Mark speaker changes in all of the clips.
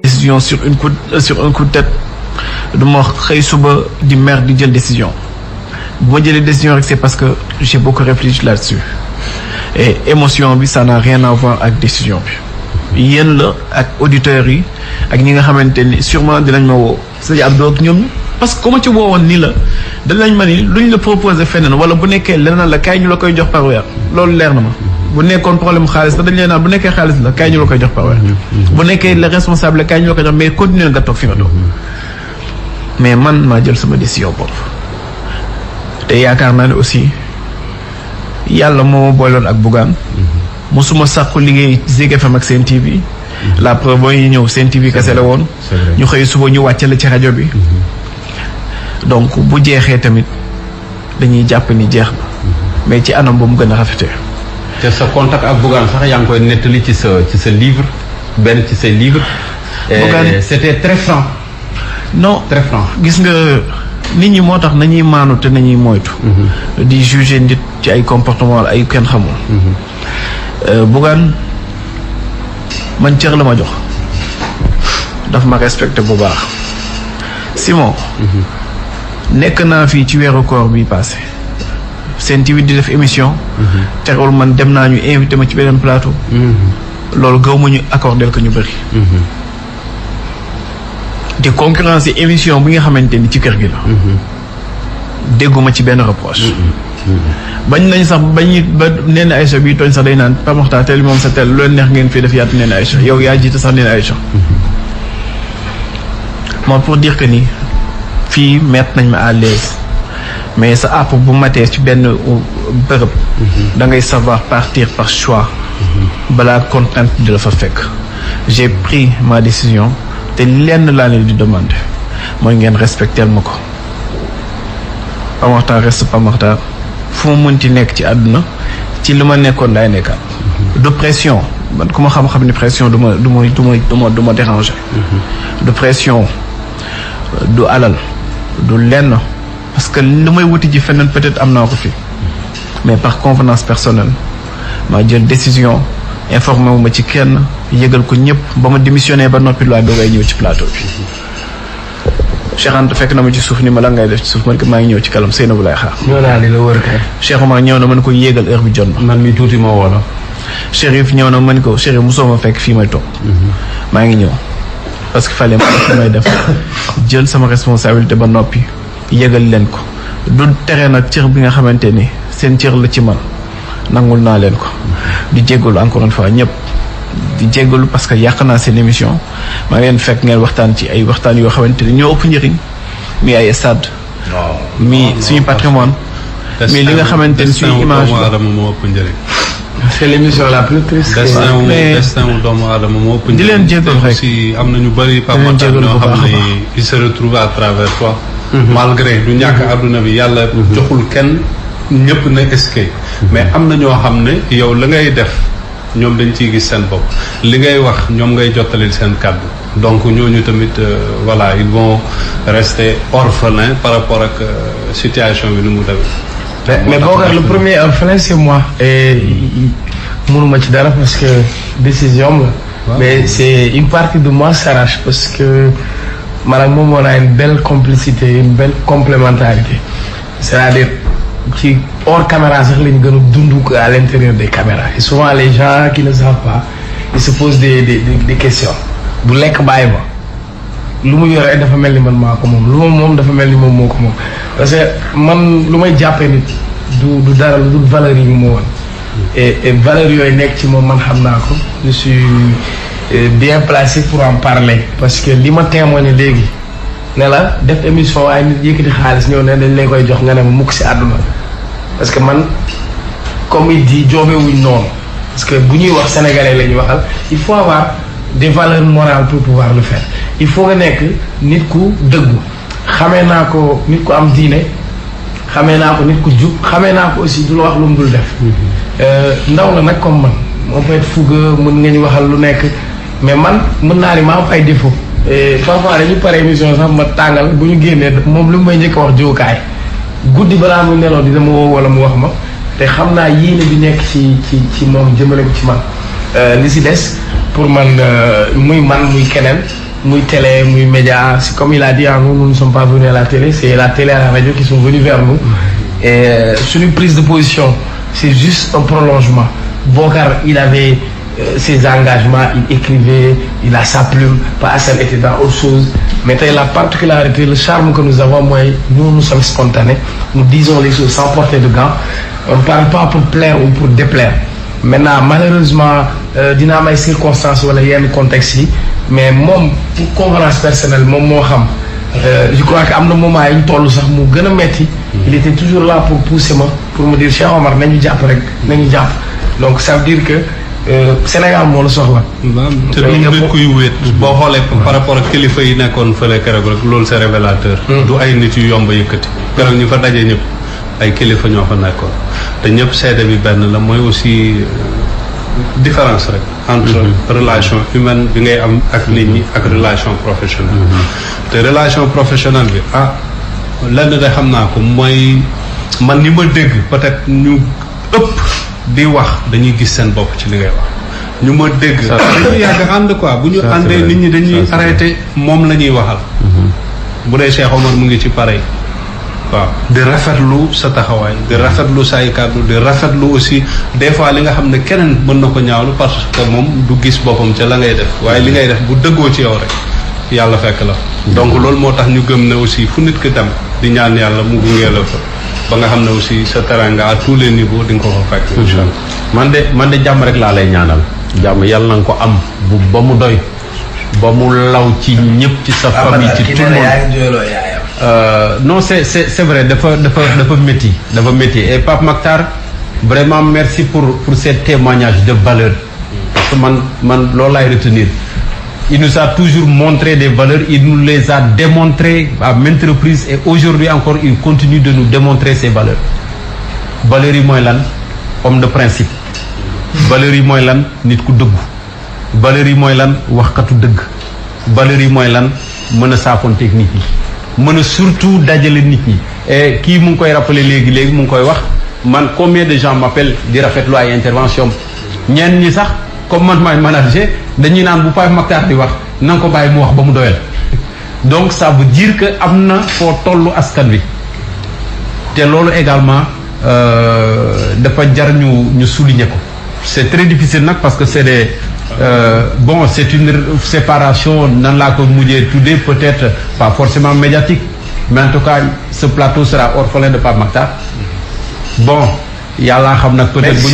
Speaker 1: décision sur un coup de tête du ma xëy suba di mer di jël décision bu ma jëlee décision rek c'est parce que j'ai beaucoup réfléchi là-dessus et émotion bi ça n'a rien à voir ak décision bi yéen la ak auditeurs yi ak ñi nga xamante ni sûrement dinañ ma woo c'est-à-dire Abdou ak ñoom parce que comme ci woowoon nii la danañ ma ni luñ la proposé feneen wala bu nekkee leneen la kaay ñu la koy jox par weer loolu leer na ma bu nekkoon problème xaalis la dañ leen naan bu nekkee xaalis la kaay ñu la koy jox par weer bu nekkee le responsable la kaay ñu la koy jox mais continuer nga toog fi nga toog mais man maa jël sama décision bopp te yaakaar naa ne aussi yàlla moo booloon ak Bougane mosuma sàkku liggéey Zik FM ak Sen TV la preuve booy ñëw Sen TV kese la woon ñu xëy suba ñu wàccale ci rajo bi donc bu jeexee tamit dañuy jàpp ni jeex na mais ci anam bu mu gën a rafetee.
Speaker 2: te sa contact ak Bougane sax yaa ngi koy nettali ci sa livre benn ci say livre. Bougane c'était très franc.
Speaker 1: non
Speaker 2: très franc
Speaker 1: gis nga nit ñi moo tax nañuy maanu te nañuy moytu. di juger nit ci ay comportement ay kenn xamul. Bougane man cër la ma jox daf ma respecté bu baax Simon. nekk naa fii ci weeru koor bi passé Sen TV di def émission. terewul man dem naa ñu invité ma ci beneen plateau. loolu gaw ma ñu accordé ko ñu bëri. di concurrence émission bi nga xamante ni ci kër gi la. dégguma ci benn reproche. bañ nañ sax bañ ba Néné Aïcha bii tooñ sax day naan Pa Makhtar teel moom sa teel loolu neex ngeen fii def yaatu Néné Aïcha yow yaa jiite sax Néné Aïcha. moi pour dire que ni fii mettre nañ ma à l'aise mais sa àpp bu matee ci benn bërëb. da ngay savoir partir par choix. balaa contrainte di la fa fekk. j'ai pris ma décision. te lenn laa leen di demander mooy ngeen respecteel ma ko Pa Makhtar reste Pa Makhtar fu ma mënti nekk ci àdduna ci li ma nekkoon laay nekkaat. de pression man ku ma xam-xam ni pression du ma déranger. de pression du alal du lenn parce que li may wuti ji feneen peut-être am naa ko fi mais par convenance personnelle maa jël décision. informé wu ma ci kenn yëgal ko ñëpp ba ma démissionné ba noppi laa doogay ñëw ci plateau bi. Cheikh Anta fekk na ma ci suuf ni ma la ngay def ci suuf man ko maa ngi ñëw ci kalam Seynabou lay xaar.
Speaker 2: ñëw naa li la wër kay.
Speaker 1: Cheikh Omar ñëw na man ko yéegal heure bi jot na.
Speaker 2: man mi tuuti moo wala.
Speaker 1: Chérif ñëw na man ko Chérif mosoo ma fekk fii may toog. maa ngi ñëw parce que fallait ma may def jël sama responsabilité ba noppi yëgal leen ko du tere nag cër bi nga xamante ni seen cër la ci man nangul naa leen ko. di jéggalu encore une fois ñëpp di jéggalu parce que yàq naa seen émission maa ngi leen fekk ngeen waxtaan ci ay waxtaan yoo xamante ni ñoo ëpp njëriñ mi ay stade mi suñu patrimoine mais li nga xamante ni suñu image
Speaker 2: moo ëpp njëriñ.
Speaker 3: c'est l'émission la plus triste.
Speaker 2: destin wu doomu aadama moo ëpp njëriñ.
Speaker 1: di leen jéggalu rek
Speaker 2: aussi am na ñu bëri Pape Makhtar ñoo xam ne il se retrouve à travers toi. malgré du ñàkk àdduna bi yàlla joxul kenn ñëpp na escape mais am na ñoo xam ne yow la ngay def ñoom dañ ciy gis seen bopp li ngay wax ñoom ngay jottalil seen kàddu donc ñooñu tamit voilà ils vont rester orphelins par rapport ak situation bi ni mu demee.
Speaker 3: mais Bocar le premier orphelin c'est moi. et mënuma ci dara parce que décision la. mais c'est une partie de moi s'arrache parce que maanaam moom on a une belle complicité une belle complémentarité c'est-à-dire. ci hors caméra sax lañu gën a dund à l'intérieur des caméras et souvent les gens qui ne savent pas ils se posent des questions bu lekk bàyyi ma lu mu yore dafa mel ni man maa ko moom lu ma moom dafa mel ni moom moo ko moom parce que man lu may jàppee nit du dara lu dul valeur yi mu woon et valeur yooyu nekk ci moom man xam naa ko je suis bien placé pour en parler parce que li ma témoigné léegi ne la def émission waaye nit yëkkati xaalis ñëw ne dañ lay koy jox nga ne ma mukk si àdduna parce que man comme il dit joobewuñ noonu parce que bu ñuy wax sénégalais la ñuy waxal il faut avoir des valeurs morales pour pouvoir le faire il faut nga nekk nit ku dëggu xamee naa ko nit ku am diine xamee naa ko nit ku jub xamee naa ko aussi du la wax lu mu dul def ndaw la nag comme man on peut être fougueux mën nga ñu waxal lu nekk mais man mën naa ni ma am ay défaut parfois dañu pare émission sax ma tàngal bu ñu génnee moom lu may njëkk a wax jiwukaay guddi balaa muy nelaw dina ma woo wala mu wax ma te xam naa yéene bi nekk ci moom jëmale ko ci man li si des pour man muy keneen muy télé muy média c'est comme il a dit nous ne sommes pas venus à la télé c'est la télé et la radio qui sont venus vers nous et sur une prise de position c'est juste un prolongement Bokar il avait ses engagements il écrivait il a sa plume pas Assane était dans autre chose mais tey la particularité le charme que nous avons mooy nous sommes spontanés nous disons les choses sans porter de gants on ne parle pas pour plaire ou pour déplaire maintenant malheureusement dina am ay circonstances wala yenn contexte yi mais moom pour conférence personnelle moom moo xam je crois que am na moment yi ñu toll sax mu gën a metti il était toujours là pour pousser ma pour me dire Cheikh Omar nañu jàpp rek nañu jàpp donc ça veut dire que Sénégal moo la soxla.
Speaker 2: te du nit kuy wéet boo xoolee par rapport ak kilifa yi nekkoon fële keroog rek loolu c'est révélateur. du ay nit yu yomb a yëkkati. keroog ñu fa daje ñëpp ay kilifa ñoo fa nekkoon te ñëpp seede bi benn la mooy aussi différence rek. entre relation humaine bi ngay am ak nit ñi ak relation professionnelle. te relation professionnelle bi lenn de xam naa ko mooy man ni ma dégg peut-être ñu ëpp. di wax dañuy gis seen bopp ci li ngay wax ñu ma dégg dañu yàgg ànd quoi bu ñu àndee nit ñi dañuy arrêté moom la ñuy waxal bu dee Cheikh Omar mu ngi ci pareil waaw di rafetlu sa taxawaay di rafetlu say kàddu di rafetlu aussi des fois li nga xam ne keneen mën na ko ñaawlu parce que moom du gis boppam ca la ngay def waaye li ngay def bu dëggoo ci yow rek yàlla fekk la donc loolu moo tax ñu gëm ne aussi fu nit ki dem di ñaan yàlla mu gungee la fa ba nga xam ne aussi sa teranga à tous les niveaux di nga ko fa fekk incha allah
Speaker 4: man de jàmm rek laa lay ñaanal jàmm yàlla na nga ko am ba mu doy ba mu law ci ñëpp ci sa famille ci tout le monde non c'est vrai dafa métti et Pape Makhtar vraiment merci pour ces témoignages de valeur parce que man loolu laay retenir il nous a toujours montré des valeurs, il nous les a démontrées à maintes reprises et aujourd'hui encore il continue de nous démontrer ces valeurs. Valeurs yi mooy lan homme de principe. Valeurs yi mooy lan nit ku dëggu. Valeurs yi mooy lan waxkatu dëgg. Valeurs yi mooy lan mën a saafonteeg nit ñi. Mën a surtout dajale nit ñi. Et kii mu ngi koy rappeler léegi mu ngi koy wax man combien de gens m'appellent di rafetlu ay intervention ñenn ñi sax comme man maay manager dañuy naan bu Pape Makhtar di wax na nga ko bàyyi mu wax ba mu doyal donc ça veut dire que am na foo tollu askan wi te loolu également dafa jar ñu souligner ko c'est très difficile nag parce que c'est des c'est une séparation nan laa ko mujjee tuddee peut-être pas forcément médiatique mais en tout cas ce plateau sera orphelin de Pape Makhtar yàlla xam nag peut-être bu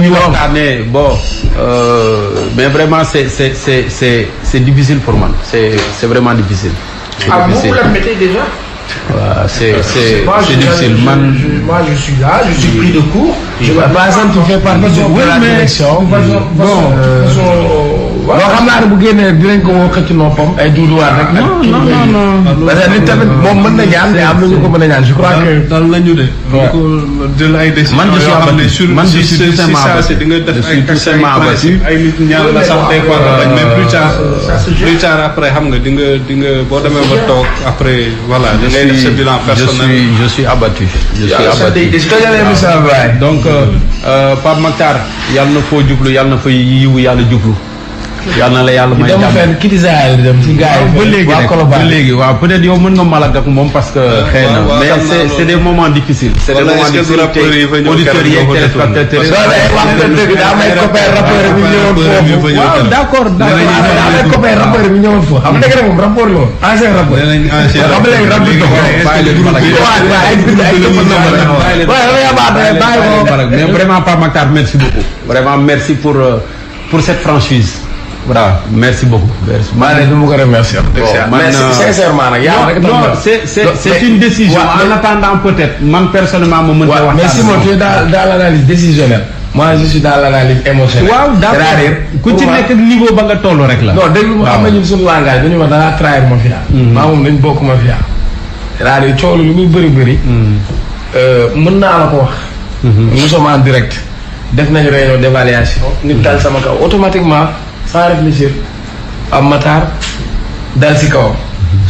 Speaker 4: ñu waxtaanee mais vraiment c'est difficile pour man c'est vraiment difficile.
Speaker 3: Vous l'admettez déjà?
Speaker 4: C'est difficile.
Speaker 3: Moi je suis là, je suis pris de court. Par exemple, tu fais partie de la direction. Bon xam naa ne bu génnee dinañ ko woo xëcc noppam ay duuduwaat rek. non parce que nit tamit moom mën na ñaan mais am na ñu ko mën a ñaan je crois que.
Speaker 2: dal nañu de. ko jël ay décisions
Speaker 4: man je suis tout simplement abattu
Speaker 2: di nga def ay principe ay nit ñaan la sax des fois nga bañ mais plus tard après xam nga di nga boo demee ba toog après voilà da ngay def sa bilan personnel.
Speaker 4: je suis abattu. donc Pape Makhtar yàlla na foo jublu yàlla na fa yiwu yàlla jublu. yàlla na la yàlla may jàmm
Speaker 3: kii di dem ci gars yi
Speaker 4: ba léegi waaw peut-être yow mën nga malag ak moom parce que xëy na mais c'est des moments difficiles. c'est des moments difficiles te auditeurs yeeg téléspectateurs
Speaker 3: yi daa may copain rappeur bi ñëwoon foofu waaw d'accord daa may copain rappeur bi ñëwoon foofu xam nga moom rapport la woon ancien rappeur xam léegi rap bi
Speaker 4: mais vraiment Pape Makhtar merci beaucoup vraiment merci pour cette franchise. Voilà, merci beaucoup.
Speaker 3: maa ngi mu ko remercier. mais sincèrement nag yaa rek.
Speaker 4: non c'est une décision. en attendant peut-être man personnellement ma mën a wax.
Speaker 3: mais Simon tu es dans l'analyse décisionnelle. moi je suis dans l'analyse émotionnelle.
Speaker 4: waaw d'accord ku ci nekk niveau ba nga toll rek la.
Speaker 3: non déglu ma xam nga ñun suñu langage dañu wax da ngaa trahir mafia. maa moom dañ bokk mafia. c'est-à-dire coow lu muy bëri. mën naa la ko wax. nous sommes en direct. def nañu réunion d'évaluation. nit dal sama kaw automatiquement. sans réfléchir Pape Makhtar dal si kawam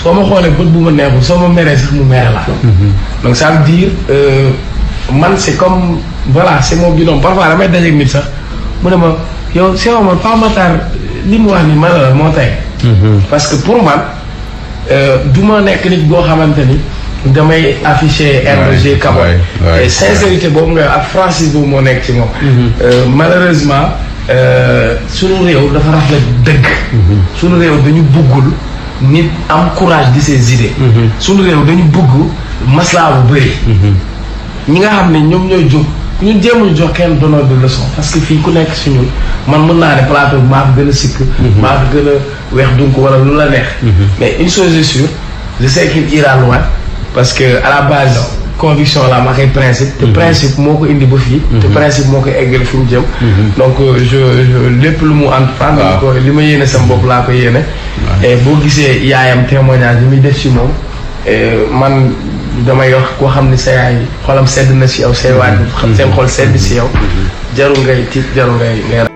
Speaker 3: soo ma xoolee bët bu ma neexul soo ma meree sax mu mere la donc ça veut dire man c'est comme voilà c'est mon binôme parfois damay dajeeg nit sax mu ne ma yow Cheikh Omar Pape Makhtar li mu wax ni man la moo tey. parce que pour man du ma nekk nit boo xamante ni damay afficher RG Kabo. et sincérité boobu nga ak franchise boobu moo nekk ci moom. malheureusement sunu réew dafa rafet dëgg. sunu réew dañu bëggul nit am courage de ses idées. sunu réew dañu bëgg maslaa bu bëri. ñi nga xam ne ñoom ñooy jóg ñun jéemuñu jox kenn donneur de leçon parce que fii ku nekk si ñun man mën naa ne plateau bi maa fi gën a sikk. maa fi gën a weex donc wala lu la neex. mais une chose est sûre je sais qu'il ira loin parce que à la base conviction la ma koy principe. te principe moo ko indi ba fii. te principe moo koy eggal fi mu jëm. donc je lépp lu mu entreprendre. waaw li ma yéene sama bopp laa ko yéene. et boo gisee yaayam témoignage bi muy def ci moom man. damay wax koo xam ne sa yaay xolam sedd na si yow say waaj seen xol sedd si yow jarul ngay tiit jarul ngay